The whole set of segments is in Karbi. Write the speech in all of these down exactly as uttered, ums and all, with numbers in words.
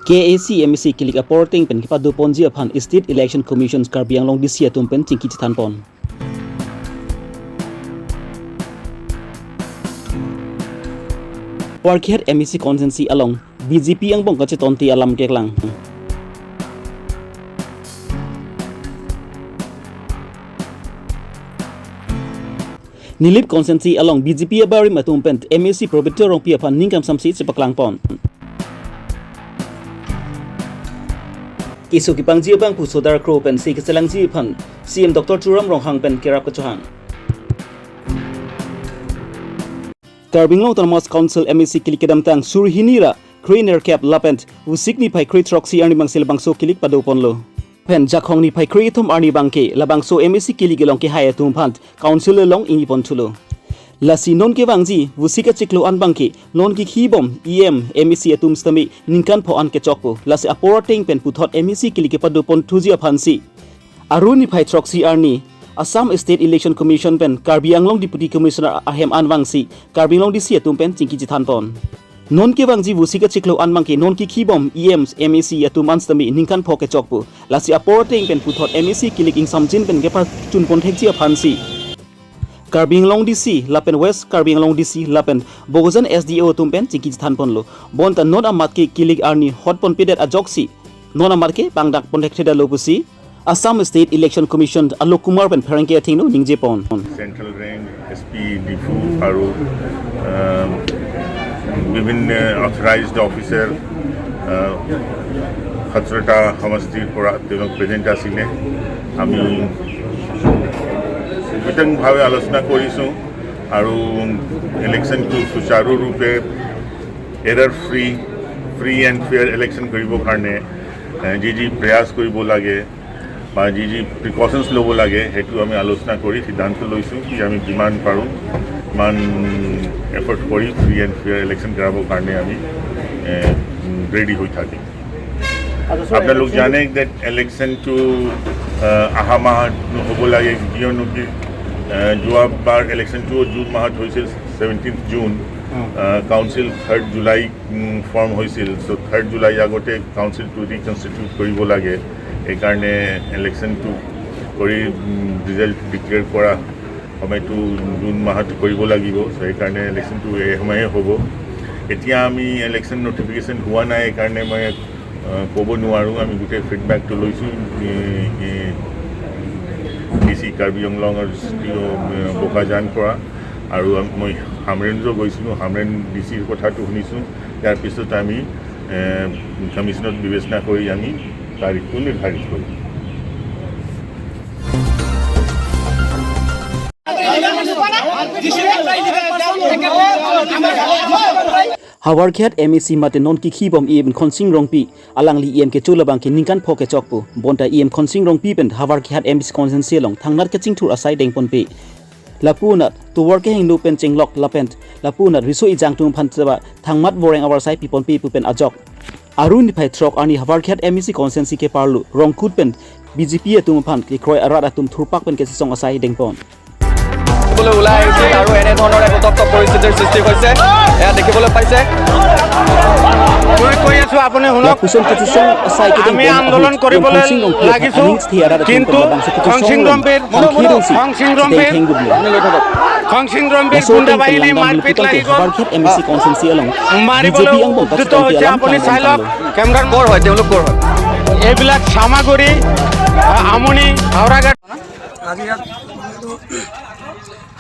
K A A C M A C kilik apor ateng pen kepadoponji aphan State Election Commission Karbi Anglong D C atum pen chingki chethanpon. Howraghat M A C constituency along B J P angbong kachetonte alam keklang. Nilip constituency along B J P abarim atum pen M A C Pabitra Rongpi aphan ning kamsamsi chepaklangpon. Keso kepangji abangphu Sodar Kro pensi kechelangji aphan C M Doctor Tuliram Ronghang pen kerap kachohang. Karbi Anglong Autonomous Council M A C kilik kedamtang suri hini ra kre-nerkep lapen Vosik niphai kre-throksi arni abangsi labangso kilik padoponlo. Pen Jakhong niphai kre-ithum arni abangke labangso M A C kilik along kehai atum aphan council along ingniponthulo. Lasi non kevangji Vosik achiklo an abangke non kekhibom E M, M A C atum sitame ningkan pho an kechokpo. Lasi apor ateng pen puthot M A C kilik kepadoponthuji aphansi arni niphai throksi arni Assam State Election Commission pen Karbi Anglong Deputy Commissioner ahem an vangsi Karbi Anglong D C atum pen chingki chethanpon. Non kevangji Vosik achiklo an abangke non kekhibom E M, M A C atum an sitame ningkan pho kechokpo. Lasi apor ateng pen puthot M A C kilik ingsamjin pen kepachunpon thekji aphansi Karbi Anglong D C lapen West Karbi Anglong D C lapen Bokajan S D O atum pen chingki chethanponlo. Bonta non amat ke kilik arni hotponpedet ajoksi non amat ke pangdakpon thekthedetlo pusi Assam State Election Commission Alok Kumar pen pherangke athengno ningjepon. Central Range, S P Diphu আৰু, আহ, বিভিন্ন authorized officer, আহ, সোতৰটা সমষ্টিৰ পৰা তেওঁলোক প্ৰেজেণ্ট আছিলে। আমি বিতংভাৱে আলোচনা কৰিছোঁ আৰু ইলেকশ্যনটো সুচাৰুৰূপে এৰাৰ free, free and fair election কৰিবৰ কাৰণে, এ, যি যি প্ৰয়াস কৰিব লাগে বা যি যি প্ৰিকশ্যনছ ল'ব লাগে, সেইটো আমি আলোচনা কৰি সিদ্ধান্ত লৈছোঁ কি আমি যিমান পাৰোঁ, ইমান এফৰ্ট কৰি ফ্ৰী এণ্ড ফেয়াৰ ইলেকশ্যন কৰাবৰ কাৰণে আমি, এ, ৰেডি হৈ থাকিম। আপোনালোক জানে যে ইলেকশ্যনটো, আহ, অহা মাহত হ'ব লাগে, কিয়নো কি, আহ, যোৱাবাৰ ইলেকশ্যনটো জুন মাহত হৈছিল, ছেভেণ্টিন্থ জুন। আহ, কাউন্সিল থাৰ্ড জুলাই, উম, ফৰ্ম হৈছিল। চ' থাৰ্ড জুলাই আগতে কাউন্সিলটো ৰিকনষ্টিটিউট কৰিব লাগে। সেইকাৰণে ইলেকশ্যনটো কৰি, উম, ৰিজাল্ট ডিক্লেয়াৰ কৰা সময়টো জুন মাহত কৰিব লাগিব। চ' সেইকাৰণে ইলেকশ্যনটো এই সময়ে হ'ব। এতিয়া আমি ইলেকশ্যন নটিফিকেশ্যন হোৱা নাই, সেইকাৰণে মই, আহ, ক'ব নোৱাৰোঁ। আমি গোটেই ফিডবেকটো লৈছোঁ, এ, এ, ডি চি কাৰ্বি আংলং আৰু ডি চি, এ, বোকাজান পৰা। আৰু আম-, মই হামৰেণতো গৈছিলোঁ, হামৰেণ ডি চিৰ কথাটো শুনিছোঁ। ইয়াৰ পিছত আমি, এ, কমিশ্যনত বিবেচনা কৰি আমি তাৰিখটো নিৰ্ধাৰিত কৰিম। Howraghat M A C mate non kekhibom E M Khonsing Rongpi, alangli E M kecho labangke ningkan pho kechokpo. Bonta E M Khonsing Rongpi pen Howraghat M A C constituency along thangnat kachingthur asai dengponpe. Lapu anat tovar kehingno pen chenglok lapen lapu anat riso ejang atum aphan seba thangmat voreng avarsai piponpe pu pen ajok arni niphai throk arni Howraghat M A C constituency keparlo Rongkut pen B J P atum aphan kekroi arat atum thurpak pen kachesong asai dengpon. দেখিবলৈ ওলাই আহিছিল আৰু এনেধৰণৰ এক উত্তপ্ত পৰিস্থিতিৰ সৃষ্টি হৈছে, এয়া দেখিবলৈ পাইছে। মই কৈ আছো, আপুনি শুনক। Lapuson kachesong asai kedeng আমি pen আন্দোলন ahut কৰিবলৈ Khonsing Rongpi লাগিছো, aning thi arat atum কিন্তু pen labangso kachesong khonsing along Rongpir, khangkhir dongsi khonsing Rongpir, sedeng thengdublo. Khonsing Rongpir laso ateng guণ্ডা pen বাহিনী langdam মাৰপিট dulu putangte লাগি গ'ল। Howraghat M A C constituency along মাৰিবলৈ B J P angbong উদ্যত kachesong হৈছে, along আপুনি চাই lok, langdamlo. কেমেৰাৰ ক'ৰ হয়, তেওঁলোক ক'ৰ হয়? এইবিলাক চামাগুৰি, আ-, আমনি, হাওৰাঘাট। আজি ইয়াত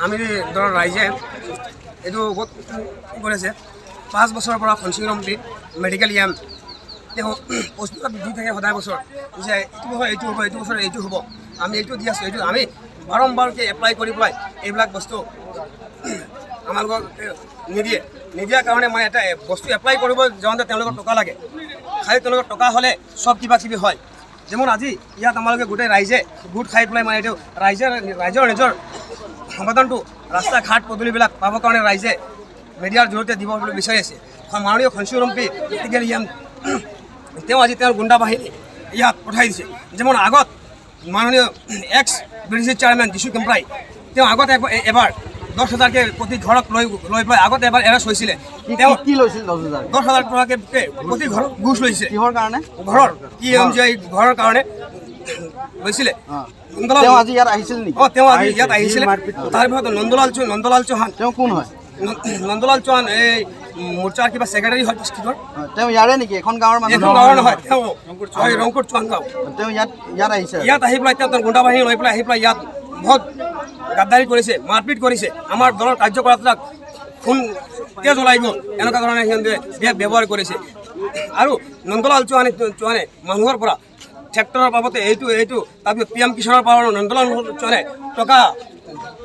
আমি ধৰক ৰাইজে এইটো বহুত কৰিছে। পাঁচ বছৰৰ পৰা খনসিং ৰংপি মেডিকেল ই এম তেওঁ পষ্টবিলাক দি থাকে সদায় বছৰ, যে এইটো বছৰ এইটো হ'ব, এইটো বছৰ এইটো হ'ব, আমি এইটো দি আছোঁ, এইটো আমি বাৰম্বাৰকৈ এপ্লাই কৰি পেলাই এইবিলাক বস্তু আমালোকক নিদিয়ে। নিদিয়াৰ কাৰণে মানে এটা বস্তু এপ্লাই কৰিব যাওঁতে তেওঁলোকৰ টকা লাগে, খালি তেওঁলোকৰ টকা হ'লে চব কিবা কিবি হয়। যেমন আজি ইয়াত আমালোকে গোটেই ৰাইজে গোট খাই পেলাই মানে এইটো ৰাইজে ৰাইজৰ নিজৰ সমাধানটো ৰাস্তা ঘাট পদূলিবিলাক পাবৰ কাৰণে ৰাইজে মিডিয়াৰ জৰিয়তে দিব বুলি বিচাৰি আছে। হয়, মাননীয় খনসিং ৰংপি মেডিকেল ই এম তেওঁ আজি তেওঁৰ গুণ্ডা বাহিনী ইয়াত পঠাই দিছে। যেমন আগত মাননীয় ex B D C chairman Jisu Kemprai তেওঁ আগত এক-, এ-, এবাৰ দহ হাজাৰকে প্ৰতি ঘৰক লৈ লৈ পেলাই আগতে এবাৰ এৰেষ্ট হৈছিলে। কি তেওঁ কি- কি লৈছিল দহ হাজাৰ? দহ হাজাৰ টকাকে প্ৰতি ঘৰত ঘুচ লৈছে। কিহৰ কাৰণে? ঘৰৰ কি এম জি আই ঘৰৰ কাৰণে লৈছিলে। অ। নন্দলাল তেওঁ আজি ইয়াত আহিছিল নেকি? অ, তেওঁ আজি ইয়াত আহিছিলে। মাৰপিট কৰিছে। তাৰ পিছত নন্দলাল চৌ- নন্দলাল চৌহান। তেওঁ কোন হয়? ন- নন্দলাল চৌহান এই মৰ্চাৰ কিবা ছেক্ৰেটাৰী হয় ডিষ্ট্ৰিক্টৰ। অ, তেওঁ ইয়াৰে নেকি? এখন গাঁৱৰ মানুহ? এখন গাঁৱৰ নহয়, তেওঁ হয় ৰংকুৰ চৌহান গাঁও। তেওঁ ইয়াত ইয়াত আহিছে? ইয়াত আহি পেলাই তেওঁ তাৰ গুণ্ডা বাহিনী লৈ পেলাই আহি পেলাই ইয়াত বহুত গাদ্দাৰী কৰিছে, মাৰপিট কৰিছে, আমাৰ দলৰ কাৰ্যকৰ্তাক খুন তেজ ওলাই গ'ল, এনেকুৱা ধৰণে সিহঁতে বেয়া ব্যৱহাৰ কৰিছে। আৰু নন্দলাল চৌহানে চৌহানে মানুহৰ পৰা ট্ৰেক্টৰৰ বাবদে এইটো এইটো, তাৰপিছত পি এম কিষাণৰ পৰা নন্দলাল চৌহানে টকা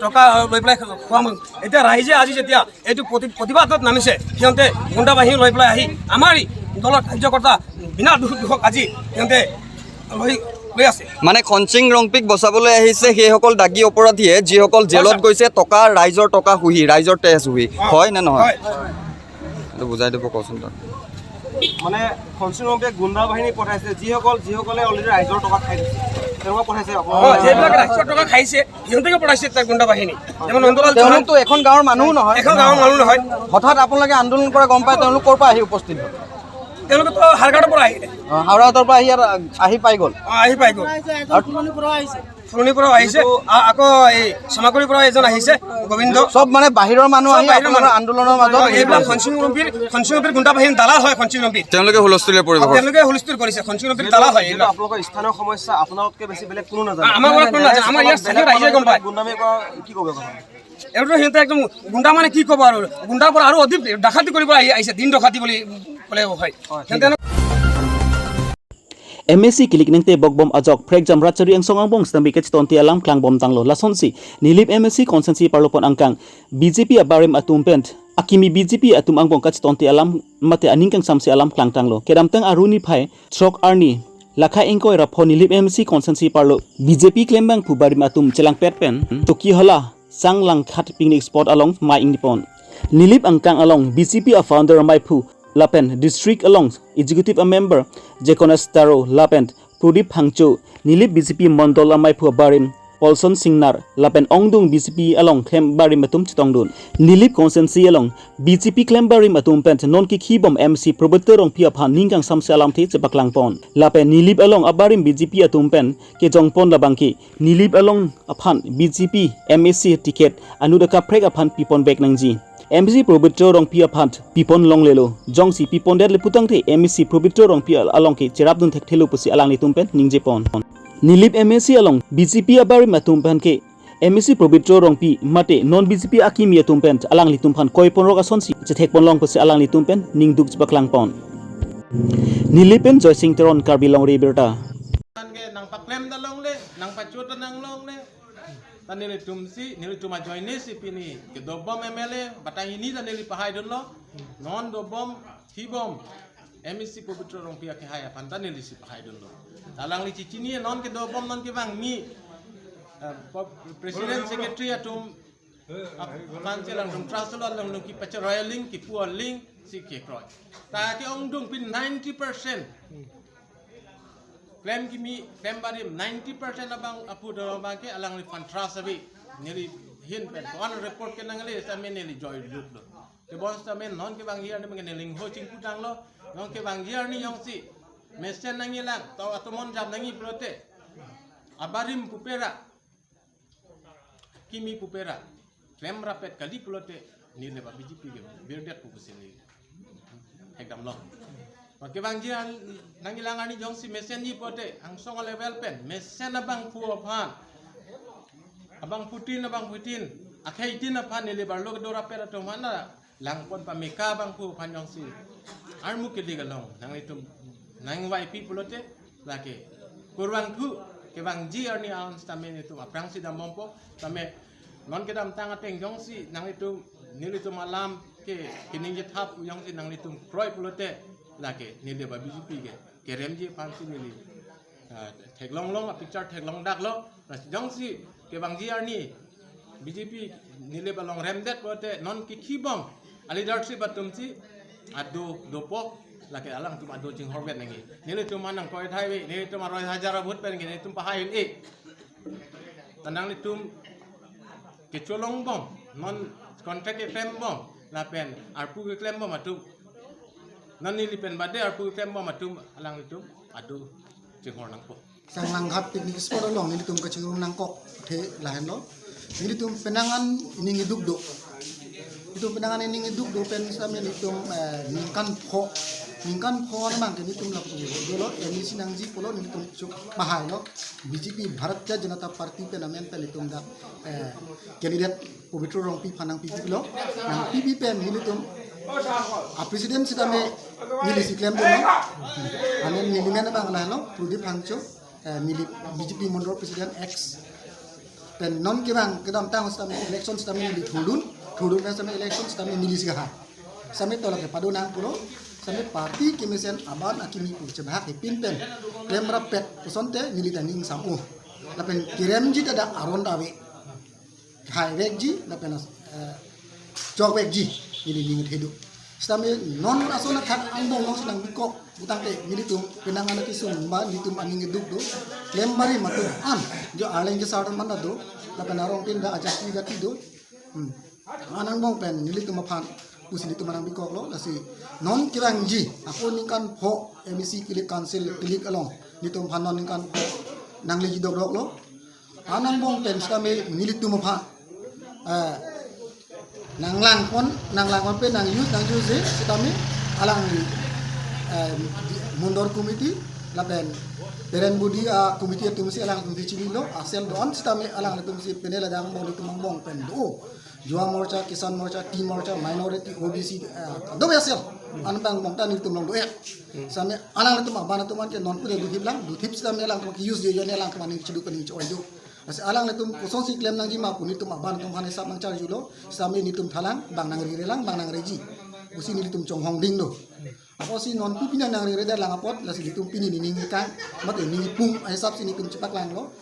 টকা লৈ পেলাই খোৱা মানুহ। এতিয়া ৰাইজে আজি যেতিয়া এইটো প্ৰতি- প্ৰতিবাদত নামিছে, সিহঁতে গুণ্ডা বাহিনী লৈ পেলাই আহি আমাৰ এই দলৰ কাৰ্যকৰ্তা বিনা দুখ দুখক আজি সিহঁতে লৈ লৈ আছে। মানে খনসিং ৰংপীক বচাবলৈ আহিছে সেইসকল দাগী অপৰাধীয়ে, যিসকল জেলত হয়, ছাৰ। গৈছে, টকা, ৰাইজৰ টকা শুহি, ৰাইজৰ তেজ শুহি, অ, হয় নে নহয়? হয়। এইটো বুজাই দিব কওকচোন তাক। মানে খনসিং ৰংপীয়ে গুণ্ডা বাহিনী পঠাইছে, যিসকল যিসকলে অলৰেডি ৰাইজৰ টকা খাই দিছে, তেওঁলোকক পঠাইছে। অ, যিবিলাক ৰাইজৰ টকা খাইছে, সিহঁতকে পঠাইছে তাৰ গুণ্ডা বাহিনী। যেনে নন্দলাল চৌহান। তেওঁলোকতো এখন গাঁৱৰ মানুহ নহয়। এখন গাঁৱৰ মানুহ নহয়। হঠাৎ আপোনালোকে আন্দোলন কৰা গম পাই তেওঁলোক ক'ৰ পৰা আহি উপস্থিত হ'ল? তেওঁলোকেতো হাৰঘাটৰ পৰা আহিলে। অ, হাওৰাঘাটৰ পৰা আহি ইয়াত আহি পাই গ'ল। অ, আহি পাই গ'ল। আৰু ফুলনিৰ পৰাও আহিছে। কিন্তু আ- আকৌ এই চামাগুৰিৰ পৰা এজন আহিছে, গোবিন্দ। চব মানে বাহিৰৰ মানুহ চব আহি বাহিৰৰ আপোনালোকৰ মানুহ। আন্দোলনৰ মাজত অ, হেৰি এইবিলাক কৰিছে। খনসিং ৰংপীৰ খনসিং ৰংপীৰ গুণ্ডা বাহিনীৰ দালাল হয় খনসিং ৰংপী। তেওঁলোকে হুলস্থুলীয়া অ, পৰিৱেশত। তেওঁলোকে হুলস্থুল কৰিছে, খনসিং ৰংপীৰ দালাল হয় যিহেতু এইবিলাক। আপোনালোকৰ স্থানীয় সমস্যা, আপোনালোকতকে বেছি বেলেগ কোনো নাজানে। আ- আমাৰ ঘৰত কোনো নাজানে, আমাৰ ইয়াৰ স্থানীয় ৰাইজে গম পায়। গুণ্ডামে কোৱা কি ক'ব কথা? এইটো সিহঁতে একদম গুণ্ডা মানে কি ক'ব আৰু, গুণ্ডাৰ পৰা আৰু অধিক ডাকাতি কৰিব আহি- আহিছে, দিন ডাকাতি বুলি ক'লে হয়। হয়, সিহঁতে ঠিক আছে। M A C kilik nengte bokbom ajok prekjam rat chari angsong angbong sitame kachetonte alam klangbom tanglo. Lasonsi Nilip M A C constituency parlopon angkang B J P abarim atum pen akimi B J P atum angbong kachetonte alam mate aning kangsamse alam klangtanglo. Kedamtang arni phai throk arni lakha ingkoi ra pho Nilip M A C constituency parlo B J P klembangphu barim atum chelangpet pen Chokihola sang langkhat picnic spot along mei ingni pon. Nilip angkang along B J P a founder maiphu lapen district along executive a member Jekonas Taro lapen Pradip Phangcho, Nilip B J P mondol amaiphu abarim Polson Singnar lapen ongdung B J P along klem barim atum chetongdun. Nilip constituency along B J P klem barim atum pen non kikhibom M C Pabitra Rongpi aphan ning kangsamse alamthe chepaklang pon. Lapen Nilip along abarim B J P atum pen kejong pon labangke Nilip along aphan B J P M A C ticket anut akaprek aphan pipon bek nangji. M C Pabitra Rongpi aphan pipon longlelo. Jongsi pipondet le putangte M C Pabitra Rongpi al- along ke cherapdun thekthelo pusi alanglitum pen ningje pon. Nilip M A C along B J P abarim atum pen ke M C Pabitra Rongpi mate non B J P akimi atum pen alanglitum aphan koi ponrok asonsi chethek ponlong pusi alanglitum pen ningduk chepaklang pon. Nilip pen Joysing Teron, Karbi Longri Abirta. Ke nangpaklem ta longle, nangpachot ta nang longle. Ta nelitum si, nelitum ajoine si pini kedobom M L A, batai hini ta neli pahaidunlo. Non dobom, thibom M A C Pabitra Rongpi akehai aphan ta neli si pahaidunlo. Ta alangli chichini non kedobom non kevangmi, eh, po- president secretary atum ap- aphan si alangtum trust lo, alangtum kepacharoi aling, kepu aling si kekroi. Ta ke-ongdung pin ninety percent klem kimi, klem barim ninety percent abang aphu do abang ke alangliphan trust ave. Neli hin pen ko-an report ke nangle sitame neli joilut lo. Kebon sitame non kevangji arni abang ke neli ho chingpu tanglo. Non kevangji arni jongsi mesen nangjilang, to atomon jam nangji pulote, abarim pupera, kimi pupera klem rapet kali pulote, neli ba B J P ke birdet pu pusi neli thekdamlo. Ba kevangji an- nangjilang arni jongsi mesenji pulote angsong level pen mesen abangphu aphan, abangphutin, abangphutin, akheitin aphan neli barlo kedo rapet atum aphan na langpon pameka abangphu aphan jongsi armu kili kalong nanglitum nangvaipi pulote, lake kurvangthu kevangji arni an sitame nelitum aphrangsi dambompo. Tame non kedamtang ateng jongsi nanglitum, nelitum alam ke keningje thap jongsi nanglitum kroi pulote, lake neli ba B J P ke keremji aphansi neli, ah, theklong long, a picture theklong daklo. Lasi jongsi kevangji arni B J P Nilip along remdet pulote non kikhibom a leadership atum si ado dopo, lake alangtum ado chinghorvet nangji. Nelitum anang koi thai ve, nelitum aroi hajar a vote pen nelitum pahai un-e. Ta nanglitum kecholongbom Non contract keklembom lapen arpu keklembom atum, non neli pen bade arpu keklembom atum alanglitum adu chinghor nangpo. Sanglang Langhat picnic spot along nelitum kachingrum nangkok athe lahenlo. Nelitum penang an ining iduk do. Nelitum penang an ining iduk do pen sitame nelitum, eh, ningkan pho, ningkan pho an abang ke nelitum lapu dolo, M A C nangji pulo nelitum chuk pahailo. B J P, Bharatiya Janata Party pen amen pen nelitum dak, eh, candidate Pobitro Rongpi aphan nangpipi lo. Nangpipi pen nelitum a president sitame neli si klemdunlo. Amen neli men abang lahenlo, Pradip Phangcho, eh, neli B J P Mondol President ex. Pen non kevang kedamtang sitame election sitame neli thurdun, thurdun pen sitame election sitame neli si kahai. Sitame tolak ke padu nang pulo, sitame party kemesen aban akimi pu chebahak hepin pen klem rappet pusonte neli ta ning sam-o. Lapen keremji ta dak aron ta ave. Hai vekji lapen as-, eh, chok vekji neli ning thedu. Sitame non ason athak angbong along si nangbikok putangte nelitum penang an kesung ba nelitum aning iduk do. Klem barim atum an jo arleng kesar atum an ta do. Lapen arong tin ta ajati jati do. Hmm. An angbong pen nelitum aphan pusi nelitum nangbikoklo, lasi non kevangji ako ningkan pho M A C kilik council kilik along nelitum aphan non ningkan pho nangleji dokdoklo. An angbong pen sitame nelitum aphan, eh, nanglangpon, nanglangpon pen nang use, nang use sitame alangli, eh, Mondol committee lapen Peren Budi a committee atum si alangtum si chinilo, a cell do-an sitame alangtum si penela dang angbong nelitum angbong pen do. Yuva Morcha, Kisan Morcha, Tea Morcha, Minority, O B C, eh, do a cell. An angbong ta nelitum along do-et. Sitame alanglitum aban atum an ke non pune duthip lang, duthip sitame alangtum ke use je je ne alangtum aning chiduk aning choi do. Lasi alanglitum kosonsi klem nangji ma pu nelitum aban atum aphan hisap nangcharjulo, sitame nelitum thalang, bang nangrerelang, bang nangreji pusi nelitum chonghong ding do. Apotsi non pu pini nangreredet lang apot, lasi nelitum pini nening kang, mate nening pum, hisap si nelitum chepaklanglo.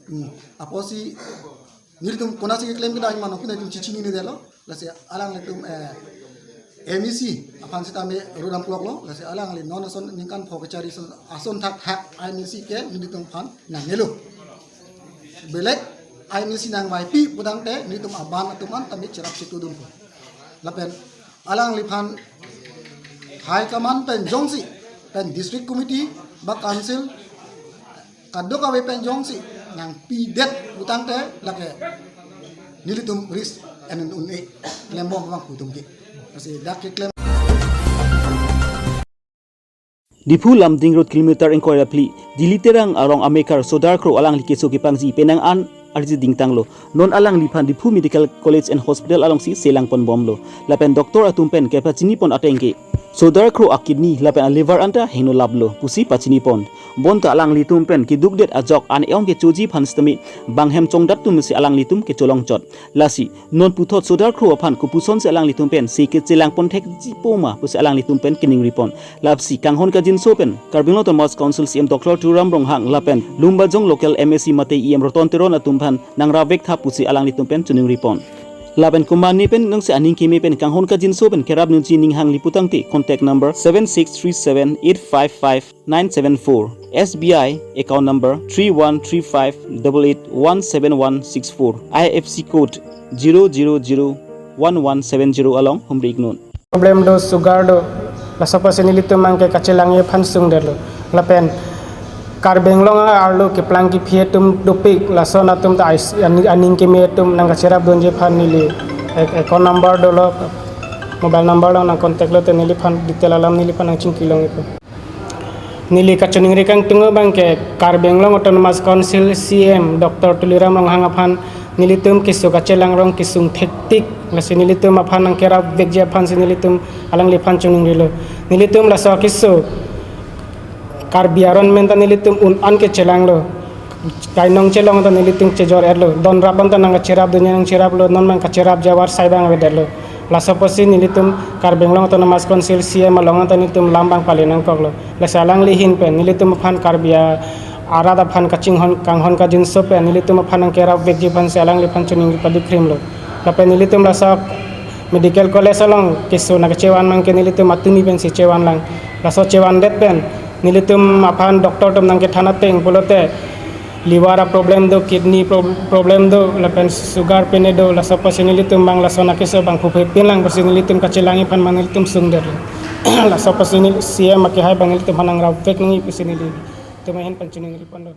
Hmm. Apotsi nelitum konasi keklem kedam ma non pu nelitum chichinine detlo. Lasi alanglitum, eh, M A C aphan sitame rudam kloklo, lasi alangli non ason ningkan pho kechari ason, ason thak hak M A C ke nelitum aphan nangnelo. Belek M A C nangvaipi putangte nelitum aban atum an tame cherap chitudunpo. Lapen alangliphan high command pen jongsi pen district committee ba council kadokave pen jongsi nangpidet putangte lake nelitum risk en un-e klembom abang pu atum ke. Lasi dak keklem. Diphu Lumding Road kilometer ingkoi ra phli, Dili Terang arong amekar Sodar Kro alangli keso kepangji penang an arje dingtanglo. Non alangliphan Diphu Medical College and Hospital alongsi selangponbomlo. Lapen doctor atum pen kepachinipon ateng ke Sodar Kro a kidney lapen a liver anta hingno laplo pusi pachinipon. Bonta alanglitum pen kedukdet ajok an-e-ong kechoji aphan sitame bang hem chongdat atum si alanglitum kecholongchot. Lasi non puthot Sodar Kro aphan kopusonsi alanglitum pen si kechelangpon thekji poma pusi alanglitum pen keningripon. Lasi kanghon kajinso pen Karbi Anglong Autonomous Council C E M Doctor Tuliram Ronghang lapen Lumbajong local M A C mate E M Roton Teron atum aphan nangrap vek tha pusi alanglitum pen chiningripon. Lapen komatne pen nangsi aning keme pen kanghon kajinso pen kerap nunji ning hangli putangte contact number seven six three seven eight five five nine seven four, S B I account number three one three five double eight one seven one six four, I F S C code zero zero zero one one seven zero along humri iknon. Problem do, sugar do, laso apotsi nelitum abang ke kachelangji aphan sungdetlo. Lapen Karbi Anglong arlo keplang kephi atum dopik, lason atum ta ais-, ani-, aning keme atum nangkacherapdunji aphan neli ek-, account number dolo, mobile number along nang contact lote neliphan detail alam neliphan nangchingkilong ipo. Neli kachiningri kangtung abang ke Karbi Anglong Autonomous Council C E M Doctor Tuliram Ronghang aphan nelitum keso kachelang rong kesung thektik, lasi nelitum aphan nangkerap vekji aphansi nelitum alangliphan chiningrilo. Nelitum laso keso Karbi aron pen ta nelitum un-an kechelanglo. Kainong chelong ta nelitum chejor-etlo. Donrap anta nangkacherapdunji nangcheraplo, non abang kacherapji avarsai abang avedetlo. Laso apotsi nelitum Karbi Anglong Autonomous Council C E M along anta nelitum lam abang pale nangkoklo. Lasi alangli ahin pen nelitum aphan Karbi a-, arat aphan kachinghon kanghon kajinso pen nelitum aphan nangkerap vekji aphansi alangliphan chiningri padikrimlo. Lapen nelitum laso medical college along keso nangkachevan abang ke nelitum atumi pensi chevanlang. Laso chevandet pen nelitum aphan doctor atum nangkethan ateng pulote liver a problem do, kidney prob- problem do, lapen sugar pen do, laso apotsi nelitum abang lason akeso abang phuphe pinlang pusi nelitum kachelangji aphan abang nelitum sungdet. Laso apotsi neli C M akehai abang nelitum aphan nangrapvek nangji pusi nelitum ahin pangchini neli pon do.